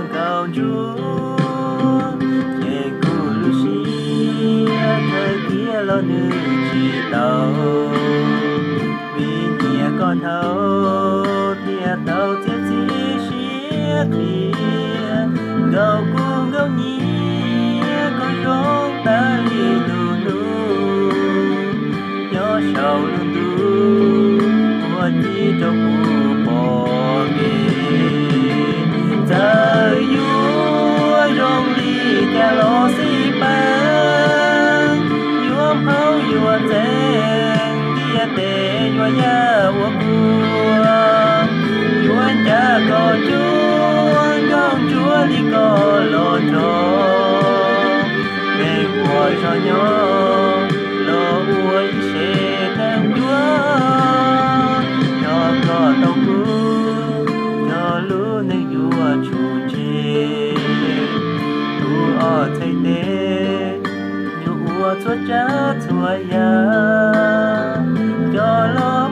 nkaus ntsuab, ces kuv lub siab thawj kiag los nws tsis tau, vim nyiam koj dhau, thiaj tau txiav txim siab qhia, nkaus kuv nkaus nyiam koj zoo tas li lub ntuj, nyob saum lub ntuj, ua tib rau kuv pom kev. Txawm yuav zoo li cas los xij peem, yuav nphaum yuav ntxeev, ntiaj teb yuav yaj ua kuv, yuav ncav koj cuag nkaus ntsuab li koj los nrog, neeg ua zog nyob los ua ib se neeg cuag, yog koj tau kuv, yog lub neej yuav tshum tseg, kuv ob txhais tes yuav ua txhua tsav txhua yam, coj los